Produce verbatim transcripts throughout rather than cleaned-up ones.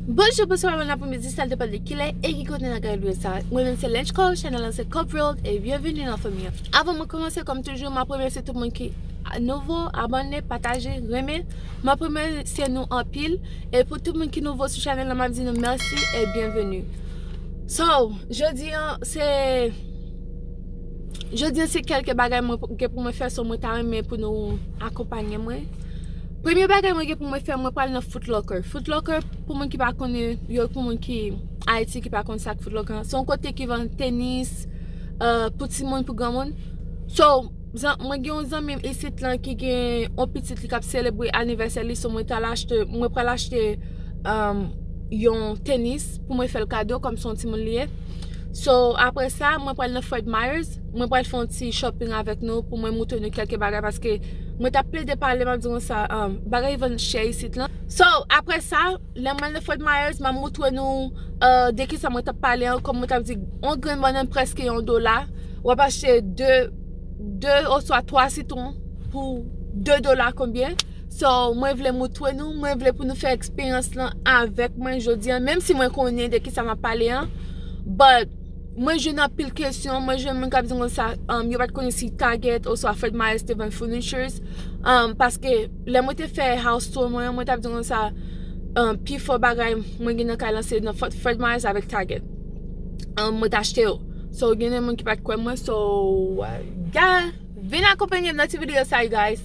Bonjou, bonswa, bon apremidi, sa depann de kilè e ki kote nan kay vle sa. Mwen menm se Lench Co, chanèl lan se Cop World, e byenveni nan fanmi an. Avan mwen kòmanse, kòm toujou, m ap remèsye tout moun ki nouvo, abòne, pataje, renmen. M ap remèsye nou anpil. E pou tout moun ki nouvo sou chanèl lan, m ap di nou mèsi e byenveni. So, jodi an, se, jodi an, se kèlke bagay mwen gen pou mwen fè, so mwen ta renmen pou nou akonpanye mwen. Premye bagay mwen gen pou mwen fè, mwen pral nan Foot Locker. Foot Locker, pou moun ki pa konnen, yo, pou moun ki Ayiti ki pa konn sa k Foot Locker, se yon kote ki vann tenis, euh, pou timoun, pou granmoun. So, zan-, mwen gen yon zanmi m isit lan ki gen yon pitit li k ap selebre anivèsè li, so mwen t al achte, mwen pral achte, um, yon tenis pou mwen fè l kado, kòm se yon timoun li ye. So, apre sa, mwen pral nan Fred Meyers, mwen pral fè yon ti shopping avèk nou pou mwen moutre nou kèlke bagay, paske mwen t ap plede pale, m ap di konsa, um, bagay vann chè isit lan. So, apre sa, lè mwen nan Fred Meyers, m ap moutre nou, euh, de kisa mwen t ap pale an, kòm mwen t ap di, yon grenn bannann prèske yon dola, w ap achte de, de oswa twa sitwon pou de dola konbyen. So, mwen vle moutre nou, mwen vle pou nou fè eksperyans lan avèk mwen jodi an, menm si mwen konnen de kisa m ap pale an, but mwen jwenn anpil kesyon, mwen jwenn moun k ap di m konsa, um, yo pa t konnen si Target oswa Fred Meyers te vann furnitures, um, paske lè mwen te fè house tour mwen, mwen t ap di konsa, um, pi fò bagay mwen gen nan kay lan se nan Fred, Fred Meyers avèk Target. Um, mwen t achte yo. So, gen de moun ki pa t kwè mwen, so, uh, yeah. Vin akonpanye m nan ti videyo sa, you guys.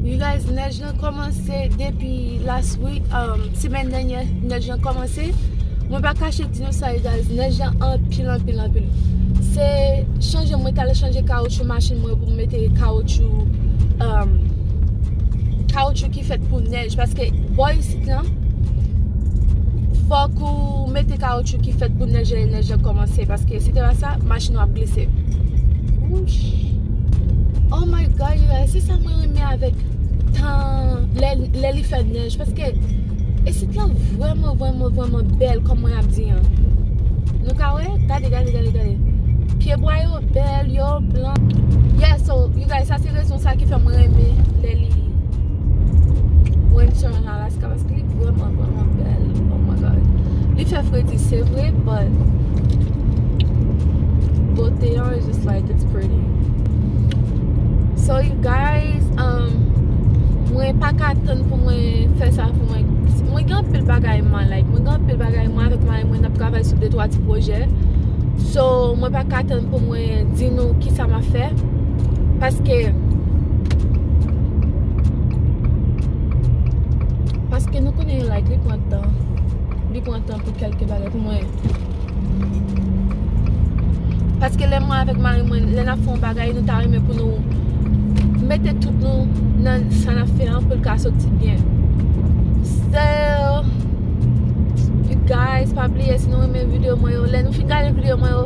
You guys, nèj lan kòmanse depi last week, um, semèn dènyè, nèj lan kòmanse. Mwen pa kache di nou sa, you guys, nèj lan anpil, anpil, anpil. Se chanje, mwen t al chanje kawoutchou machin mwen pou m mete kawoutchou, um, kawoutchou ki fèt pou nèj, paske bò isit lan, fòk ou mete kawoutchou ki fèt pou nèj, lè nèj lan kòmanse, paske si te pa sa, machin ou ap glise. Wouch. Oh my God, you guys, se sa mwen renmen avèk tan, lè, lè li fè nèj, paske isit lan vrèman, vrèman, vrèman bèl, kòm mwen ap di an. Nou ka wè? Gade, gade, gade, gade. Pyebwa yo bèl, yo blan. Yeah, so, you guys, sa se rezon sa ki fè mwen renmen lè li winter an la. Alaska, paske li vrèman, vrèman bèl. Oh my God. Li fè fredi, se vre, but bote an is just like, it's pretty. So, you guys, um, mwen pa ka tann pou mwen fè sa pou mwen. Mwen gen anpil bagay mwen, like, mwen gen anpil bagay mwen avèk mari mwen, n ap travay sou de twa ti pwojè. So, mwen pa ka tann pou mwen di nou kisa m ap fè. Paske, paske nou konnen, like, li pran tan. Li pran tan pou kèlke bagay pou mwen. Paske lè mwen avèk mari mwen, lè n ap fè yon bagay, nou ta renmen pou nou mete tout nou nan sa n ap fè an pou l ka soti byen. So, you guys, pa bliye si nou renmen videyo mwen yo, lè nou fin gade videyo mwen yo,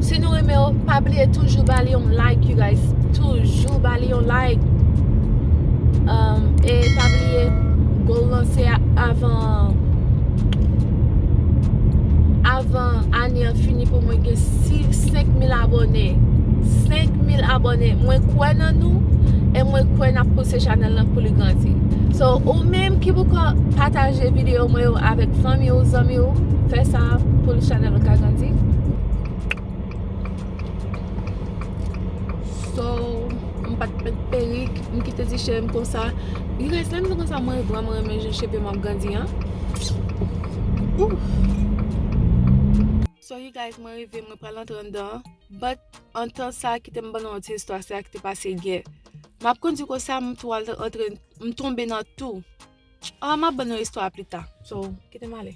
si nou renmen yo, pa bliye toujou ba li yon like, you guys. Toujou ba li yon like. Um, e pa bliye, goal lan se a-, avan, avan ane an fini pou mwen gen si-, senk mil abòne. Senk mil abòne. Mwen kwè nan nou e mwen kwè n ap pouse chanèl lan pou li grandi. So, ou menm ki poko pataje videyo mwen yo avèk fanmi w, zanmi w, fè sa pou chanèl lan ka grandi. So, m pa t met perik, m kite ti cheve m konsa. You guys, lè m di konsa, mwen vrèman renmen jan cheve m ap grandi an. Ouf. So, you guys, mwen rive, mwen pral antre anndan. But, antan sa, kite m ban nou yon ti istwa, sa ki te pase yè. M ap kondi konsa, m tou al antre, m tonbe nan tou. Ah, m ap ban nou istwa a pita. So, kite m ale.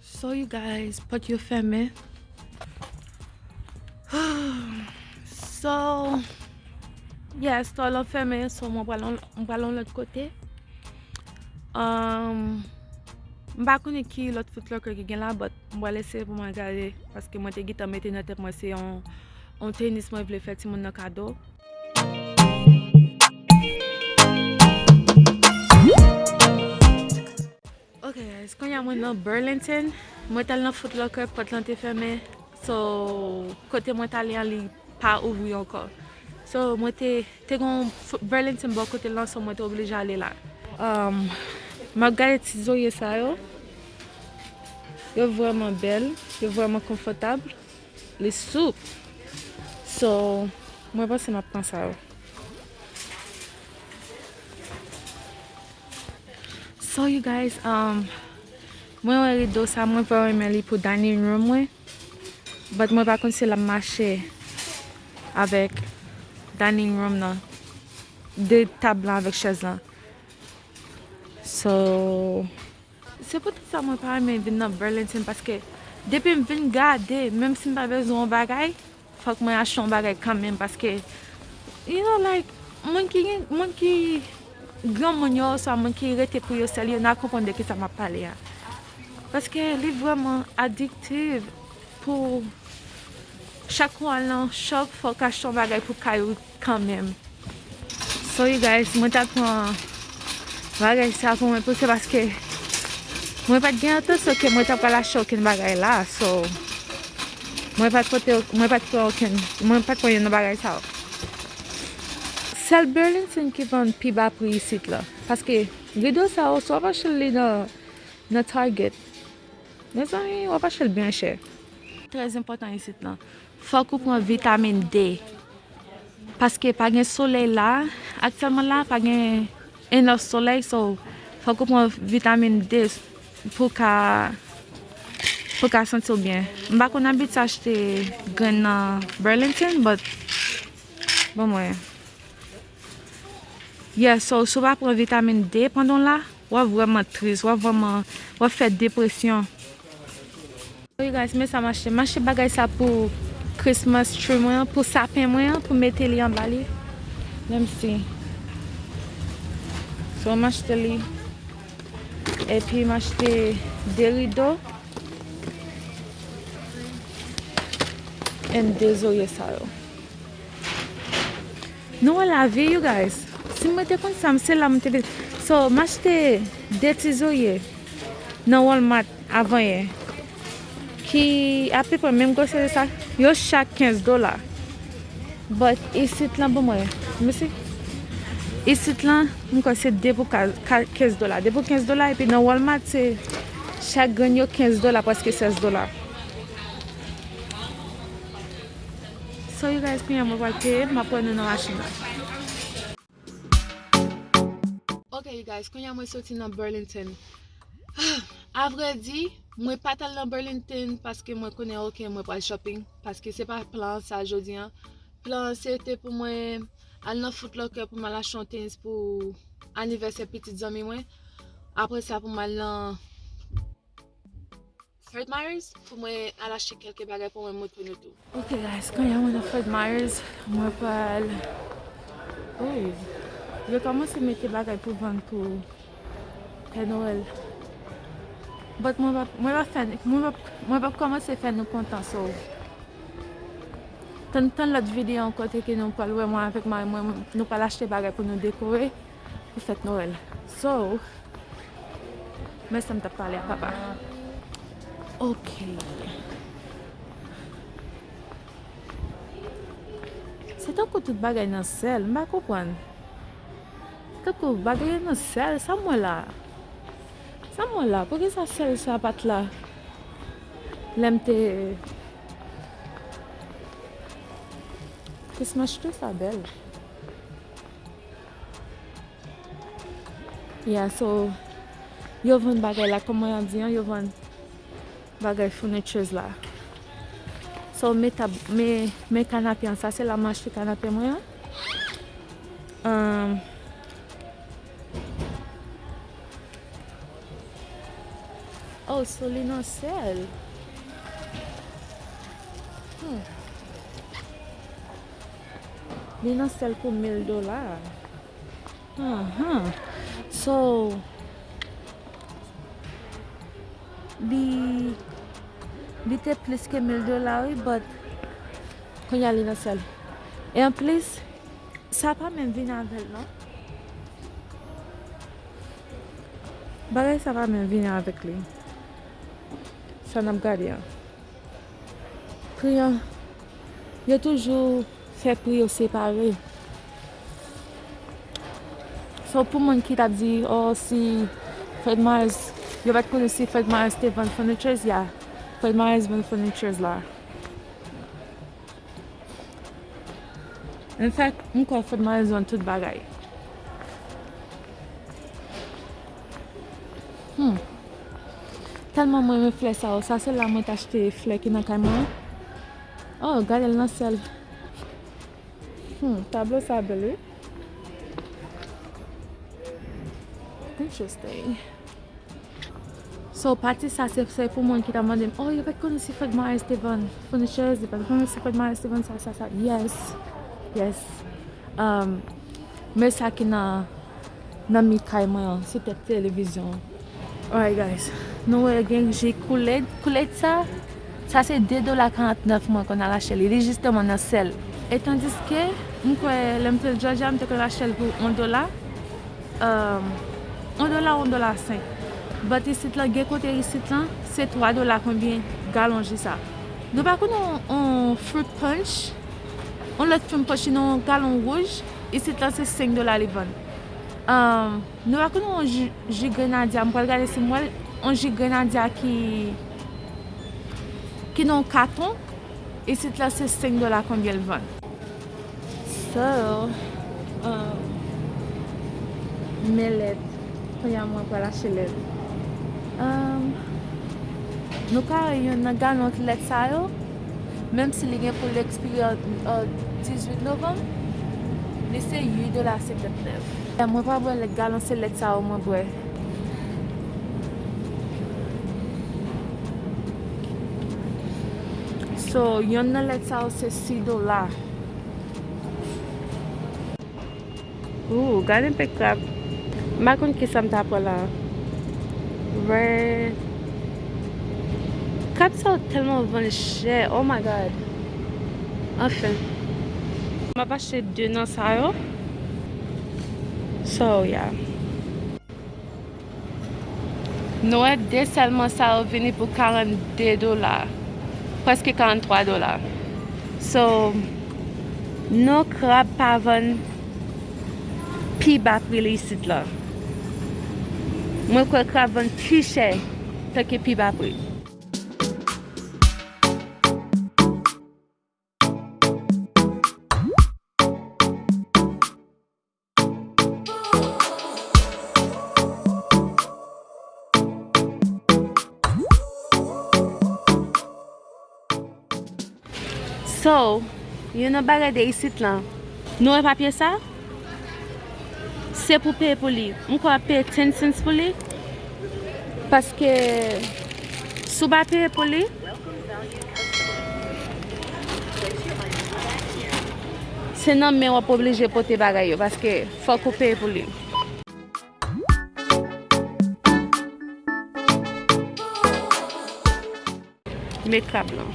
So, you guys, pòt yo fèmen. So, yeah, store lan fèmen, so mwen pral yon, mwen pral yon lòt kote. Um, m pa konnen ki lòt Foot Locker ki gen la, but mwen pral eseye pou mwen gade, paske mwen te gentan mete nan tèt mwen se yon, yon tenis mwen vle fè timoun nan kado. Ok, guys, kounye a mwen nan Burlington. Mwen t al nan Foot Locker, pòt lan te fèmen. So, kote mwen t ale an, li pa ouvri ankò. So, mwen te, te gon f-, Burlington bò kote l lan, so mwen te oblije ale la. Um, m ap gade ti zorye sa yo. Yo vrèman bèl, yo vrèman konfòtab. Li soup. So, mwen panse m ap pran sa yo. So, you guys, um, mwen wè rido sa, mwen vrèman renmen li pou dining room mwen. But mwen pa konn si l ap mache avèk dining room nan. De tab lan avèk chèz lan. So, se poutèt sa mwen pa renmen vin nan Burlington, paske depi m vin gade, menm si m pa bezwen yon bagay, fòk mwen achte yon bagay kanmenm, paske, you know, like, moun ki gen, moun ki granmoun yo, oswa moun ki rete pou yo sèl, yo n a konprann de kisa m ap pale a. Paske li vrèman adiktif pou chak ou al nan shop, fòk achte yon bagay pou kay ou kanmenm. So, you guys, mwen t ap pran bagay sa pou mwen pouse, paske mwen pa t gen entansyon ke mwen t ap pral achte okenn bagay la. So, mwen pa t pote, mwen pa t pran okenn, mwen pa t pran youn nan bagay sa yo. Sèl Burlington ki vann pi ba pri isit la. Paske rido sa yo, si w ap achte li nan, nan Target, mezanmi, w ap achte l byen chè. Trè enpòtan isit lan. Fòk ou pran vitamin D. Paske pa gen solèy la. Aktyèlman la, pa gen enough solèy, so fòk ou pran vitamin D pou ka, pou ka santi w byen. M pa konn abitye achte grenn nan Burlington, but bon, mwen. Yeah, so, si w pa pran vitamin D pandan w la, w ap vrèman tris, w ap vrèman, w ap fè depresyon. Wi, guys, men sa m achte. M achte bagay sa pou Christmas tree mwen an, pou sapen mwen an, pou mete li anba li. Let me see. So, m achte li. Epi, m achte de rido and de zorye sa yo. Nou wè lavi, you guys. Si mwen te konn sa, m se la m te vin. So, m achte de ti zorye nan Walmart avanyè, ki apeprè menm gwosè de sa. Yo chak kenz dola. But isit lan, bon, mwen, mesi. Isit lan, m kwè se de pou ka, ka, kenz dola. De pou kenz dola, epi nan Walmart, se chak grenn yo kenz dola, prèske sèz dola. So, you guys, kounye a mwen pral peye, m ap wè nou nan machin nan. Ok, you guys, kounye a mwen soti nan Burlington. A vrè di, mwen pa t al nan Burlington paske mwen konnen, ok, mwen pral shopping, paske se pa plan sa jodi an. Plan an se te pou mwen al nan Foot Locker pou m al achte yon tenis pou anivèsè pitit zanmi mwen. Apre sa, pou m al nan Fred Meyers pou mwen al achte kèlke bagay pou mwen montre nou tou. Ok, guys, kounye a mwen nan Fred Meyers, mwen pral, oh, yo kòmanse mete bagay pou vann pou Pè Nwèl. But mwen p ap, mwen p ap fè, mwen p ap, mwen p ap kòmanse fè nou kontan, so. Tann, tann lòt videyo an kote ke nou pral wè mwen avèk mari mwen, nou pral achte bagay pou nou dekore pou fèt Nwèl. So, men sa m t ap pale a papa. Ok. Se tankou tout bagay nan sèl, m pa konprann. Se tankou bagay yo nan sèl, sa m wè la? Sa m wè la? Poukisa sèl sa pa t la? Lè m te Christmas tree sa bèl. Yeah, so, yo vann bagay la, kòman y ap di an, yo vann bagay furnitures la. So, men tab, men, men kanape an, sa se la m achte kanape mwen an. Um, Oh, so li nan sèl. Hmm. Li nan sèl pou mil dola. Ahan. So, li, li te plis ke mil dola, wi, but kounye a li nan sèl. E anplis, sa pa menm vin avè l, non. Bagay sa pa menm vin avèk li. Sa n ap gade an. Kriyan, yo toujou fè pri yo separe. So, pou moun ki t ap di, oh, si Fred Meyers, yo pa t konnen si Fred Meyers te vann furnitures, yeah. Fred Meyers vann furnitures la. In fact, m kwè Fred Meyers vann tout bagay. Hmm. Tèlman mwen renmen flè sa yo. Sa se la mwen t achte flè ki nan kay mwen an. Oh, gade l nan syèl. Hmm, tablo sa bèl, wi. Interesting. So, pati sa, se, se pou moun ki ta mande m, oh, yo pa t konnen si Fred Meyers te vann furnitures, yo pa t konnen si Fred Meyers te vann sa, sa, sa. Yes. Yes. Um, men sa ki nan, nan mi kay mwen an, sou tèt televizyon an. Alright, guys. Nou wè gen ji Kool-Aid. Kool-Aid sa, sa se de dola karantnèf mwen konn al achte li. Li jisteman nan sèl. E tandiske, m kwè, lè m te Georgia, m te konn achte l pou yon dola. Um, yon dola, yon dola senk. But isit lan, gen kote isit lan, se twa dola konbyen galon ji sa. Nou pa konn yon, yon fruit punch, yon lòt fruit punch, nan yon galon wouj, isit lan se senk dola li vann. Um, nou pa konn yon ji, ji grenadya, m pral gade si m wè l, yon ji grenadya ki, ki nan yon katon, isit lan se senk dola konbyen l vann. So, um, men lèt. Kounye a mwen pral achte lèt. Um, nou ka wè youn nan galon lèt sa yo, menm si li gen pou l ekspire an, an dizuit novanm, li se uit dola senkantnèf. Mwen pa bwè lèt galon, se lèt sa yo mwen bwè. So, yonn nan lèt sa yo se sis dola. Ooh, gade yon pèk krab. M pa konn kisa m ta pran la. Red. Krab sa yo tèlman vann chè. Oh my God. Anfen. M ap achte de nan sa yo. So, yeah. Nou wè de sèlman sa yo vini pou karannde dola, prèske karanntrwa dola. So, non, krab pa vann pi ba pri li isit la. Mwen kwè krab vann pi chè tanke pi ba pri. So, youn nan bagay de isit lan. Nou wè papye sa? Se pou peye pou li. M kwè w ap peye ten cents pou li. Paske si w pa peye pou li, se nan men w ap oblije pote bagay yo, paske fòk ou peye pou li. Men krab lan.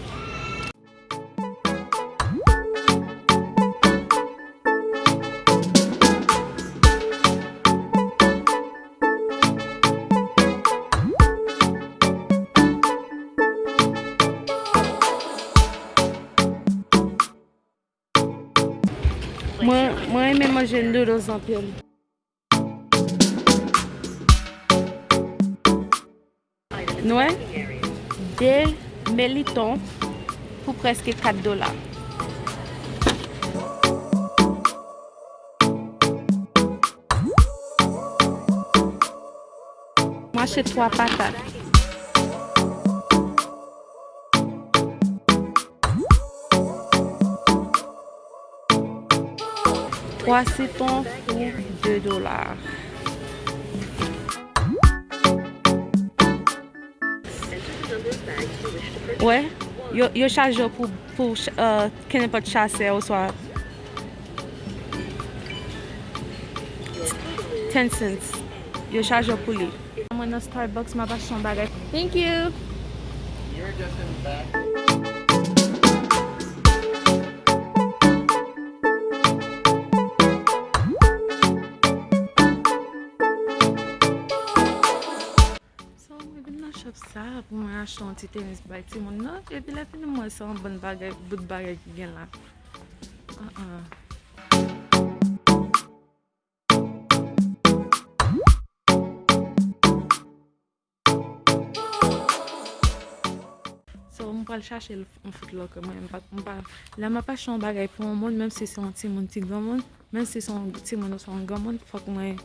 Mwen, mwen renmen manje noodles anpil. Nou wè? De meliton pou prèske kat dola. Mwen achte twa patat. Twa sitwon pou de dola. Wè, yo, yo chaje w pou, pou ch-, euh, kenenpòt chasè oswa ten cents. Yo chaje w pou li. Mwen nan Starbucks, m ap achte yon bagay. Thank you. So, mwen vin nan shop sa pou mwen achte yon Ti tenis bay timoun nan, epi lè fini m wè se yon bann bagay, bout bagay ki gen la. Ah, ah. So, m pral chache l, yon Foot Locker mwen, m pa, m pa, lè m ap achte yon bagay pou yon moun, menm si se yon timoun, ti granmoun, menm si se yon timoun oswa yon granmoun, fòk mwen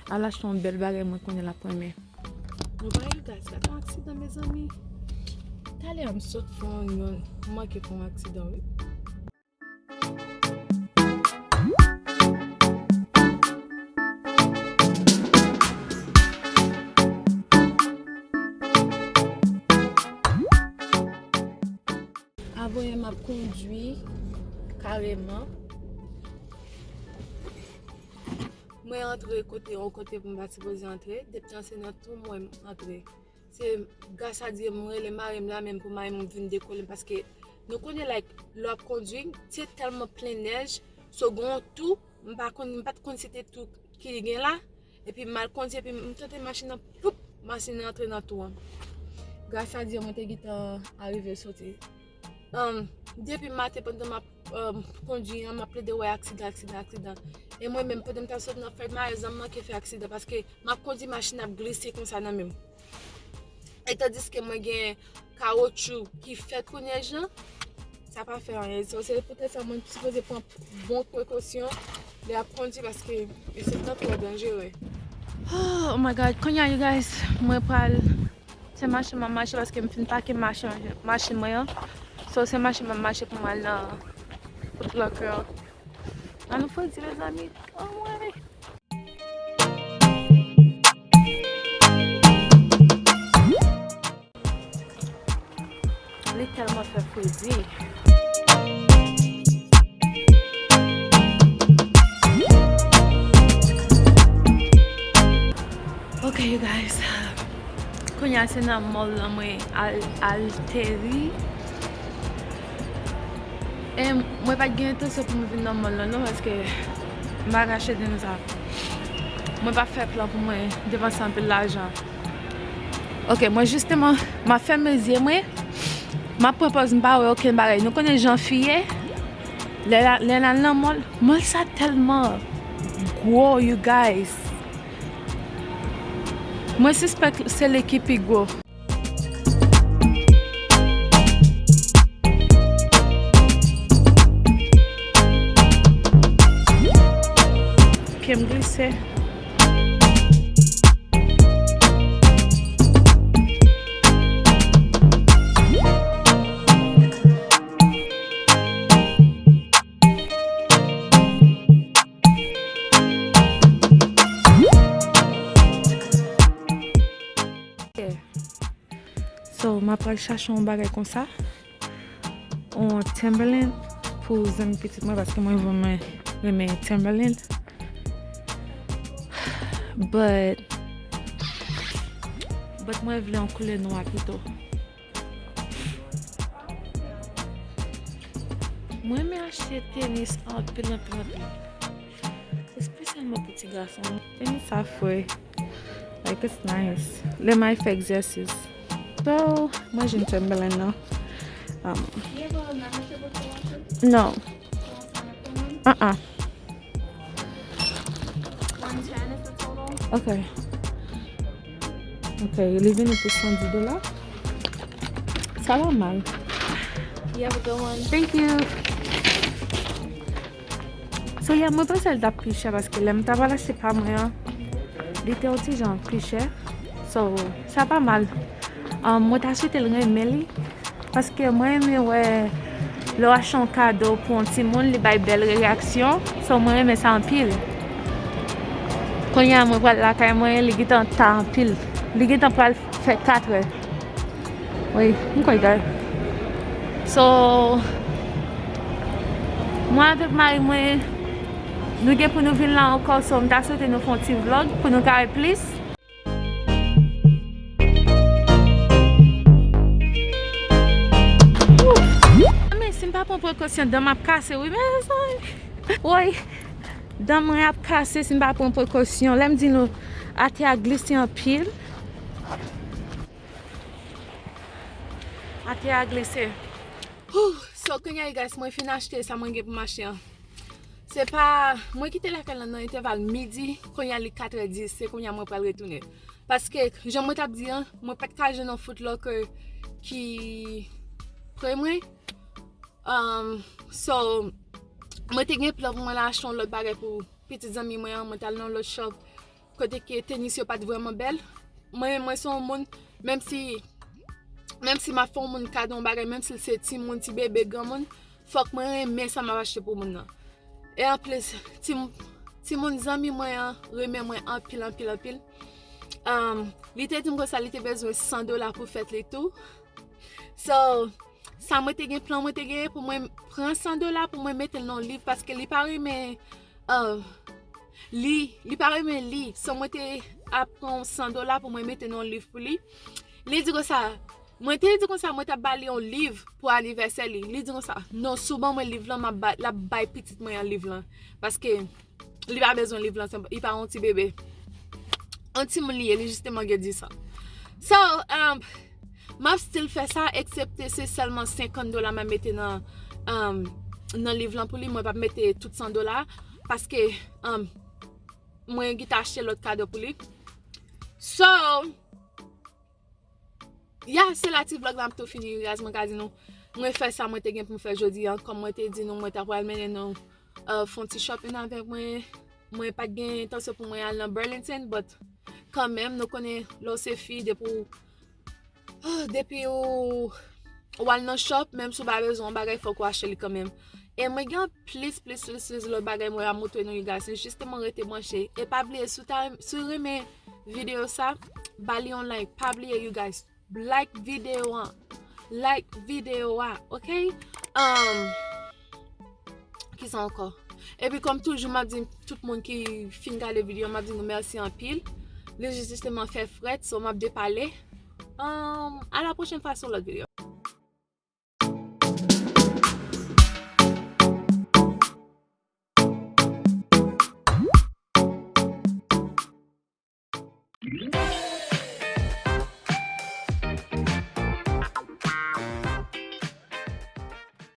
al achte yon bèl bagay mwen konnen l ap renmen. Nou pa you guys, gade yon aksidan, mezanmi. Talè a m sot fè yon, yon, m manke fè yon aksidan, wi. Avanyè m ap kondwi kareman. Mwen antre kote, yon kote pou m pa sipoze antre. Depi an se nan tou mwen m antre. Se gras a Dye m rele mari m la menm pou mari m vin dekole m, paske nou konnen, like, lè w ap kondwi, se tèlman plen nèj, so gen yon tou, m pa konn, m pa t konn si te tou ki gen la, epi m al kondwi, epi m tante machin nan, poup, machin nan antre nan tou an. Gras a Dye, mwen te gentan arive soti. Um, depi maten pandan m ap, um, kondwi an, m ap plede wè aksidan, aksidan, aksidan. E mwen menm, pandan m t ap sot nan fèt, malèzman, m manke fè aksidan paske m ap kondwi, machin ap glise konsa nan men m. E tandiske mwen gen kawotchou ki fèt pou nèj lan, sa pa fè anyen. So, se poutèt sa mwen sipoze pran bon prekosyon lè ap kondwi paske se tan twò danjere. Oh my God, kounye a, you guys, mwen pral Se mache m ap mache paske m fin pake machin, machin mwen an. So, se mache m ap mache pou m al nan Foot Locker an. Ann fredi, mezanmi. Anmwey! Li tèlman fè fredi. Ok, you guys. Kounye a se nan mall lan mwen al, ateri. E mwen pa t gen entansyon pou mwen vin nan mall lan non, paske m pa ka achte tenten sa. Mwen pa fè plan pou mwen depanse anpil lajan. Ok, mwen jisteman, m ap fèmen zye mwen, m ap pran pòz m pa wè okenn bagay. Nou konnen jan fi ye, lè la, lè n al nan mall, mall sa tèlman gwo, you guys. Mwen sispèk se li ki pi gwo. Pye m glise. Ok. So, m ap pral chache yon bagay konsa. Yon Timberland pou zanmi pitit mwen, paske mwen vrèman renmen Timberland. But, but mwen vle yon koulè nwa pito. Mwen renmen achte tenis anpil, anpil, anpil. Espesyalman pou ti gason. Tenis sa fre. Like, it's nice. Lè m al fè egzèsis. So, mwen jwenn Timberland nan. Um, no. Uh-uh. Ok. Ok, li vini pou san dis dola. Sa pa mal. You have a good one. Thank you. So, yeah, mwen panse l t ap pi chè paske lè m t ap al achte pa mwen an, li te yon ti jan pi chè. So, sa pa mal. Um, mwen ta swete l renmen li. Paske mwen renmen wè lè w achte yon kado pou yon timoun, li bay bèl reyaksyon. So, mwen renmen sa anpil. Kounye a, mwen pral lakay mwen, li gentan ta anpil. Li gentan pral fè katrè. Wi, m kwè, guys. So, mwen avèk mari mwen, nou gen pou nou vin la ankò. So, m ta swete nou fè yon ti vlog pou nou ka wè plis. Woo! Men si m pa pran prekosyon, dan m ap kase, wi, mezanmi. Woy, dan mwen ap kase si m pa pran prekosyon. Lè m di nou, atè a glise anpil. Atè a glise. Whew, so kounye a, guys, mwen fin achte sa mwen gen pou m achte an. Se pa, mwen kite lakay lan nan entèval midi, kounye a li katrè dis, se kounye a mwen pral retounen. Paske, jan mwen t ap di an, mwen pa t ka jwenn yon Foot Locker ki pre mwen. Um, so, mwen te gen plan pou mwen al achte yon lòt bagay pou pitit zanmi mwen an, mwen t al nan yon lòt shop kote ke tenis yo pa t vrèman bèl. Mwen, mwen se yon moun, menm si, menm si m ap fè yon moun kado yon bagay, menm si l se timoun, ti bebe, granmoun, fòk mwen renmen sa m ap achte pou moun nan. E anplis, ti, timoun zanmi mwen an renmen mwen anpil, anpil, anpil. Um, li te di m konsa li te bezwen san dola pou fèt li tou. So, sa mwen te gen, plan mwen te gen pou mwen pran san dola pou mwen mete l nan yon liv, paske li pa renmen, uh, li, li pa renmen li. So, mwen te ap pran san dola pou mwen mete nan yon liv pou li. Li di konsa, mwen te di konsa mwen t ap ba li yon liv pou anivèsè li. Li di konsa, non, si w ban mwen liv lan, m ap ba, l ap bay pitit mwen an liv lan. Paske li pa bezwen liv lan, se, li pa yon ti bebe. Yon timoun li ye, li jisteman gen dis an. So, um, m ap still fè sa, eksepte se sèlman senkant dola m ap mete nan, um, nan liv lan pou li. Mwen p ap mete tout san dola, paske, um, mwen gentan achte lòt kado pou li. So, ya, se la ti vlog la ap tou fini, guys. Mwen ka di nou, mwen fè sa mwen te gen pou m fè jodi an. Kòm mwen te di nou, mwen ta pral mennen nou, uh, fè yon ti shopping avèk mwen. Mwen pa t gen entansyon pou mwen al nan Burlington, but kanmenm, nou konnen lè w se fi, depi w, depi w, w al nan shop, menm si w pa bezwen yon bagay, fòk w achte li kanmenm. E mwen gen plis, plis, plis, plis lòt bagay mwen ap montre nou, you guys. Se jisteman rete branche. E pa bliye, si w ta, si w renmen videyo sa, ba li yon like. Pa bliye, you guys, like videyo an. Like videyo a, ok? Um, kisa ankò? Epi kòm toujou, m ap di tout moun ki fin gade videyo, m ap di nou mèsi anpil. Li jis jisteman fè frèt, so m ap depale. Um, a la pwochèn fwa sou lòt videyo.